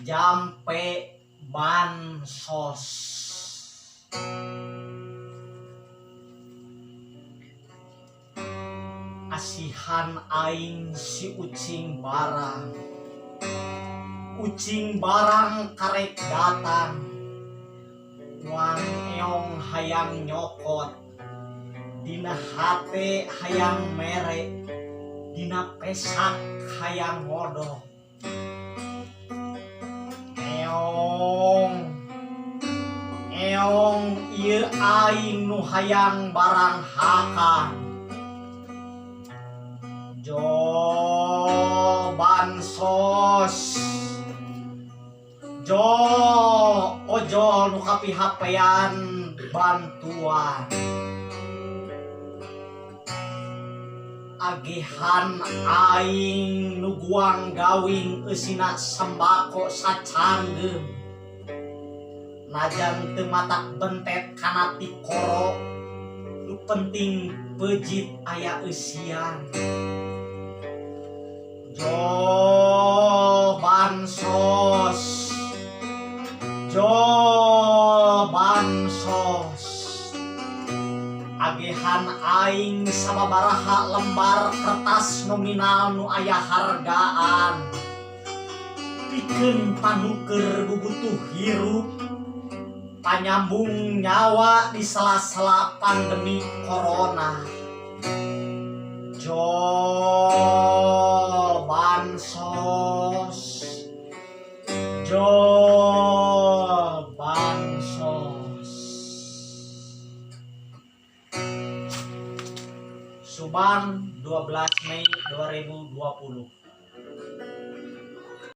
Jampe bansos. Asihan aing si ucing barang. Ucing barang karek datang. Nuang eong hayang nyokot. Dina hate hayang mere. Dina pesak hayang ngodok. Eong. Eong ieu aing nu hayang barang hakan. Jo bansos. Jo ojol nu kapihapean bantuan. Agehan aing nu guang gawing eusina sembako sacanggeum. Najan teu matak bentet kana tikoro, nu penting peujeut aya eusian. Jo bansos. Jo bansos. Agehan aing sababaraha lembar kertas nominal nu aya hargaan. Pikeun panuker bubutuh hirup, panyambung nyawa di sela-sela pandemi corona. Jol bansos. Jol bansos. Subang 12 Mei 2020.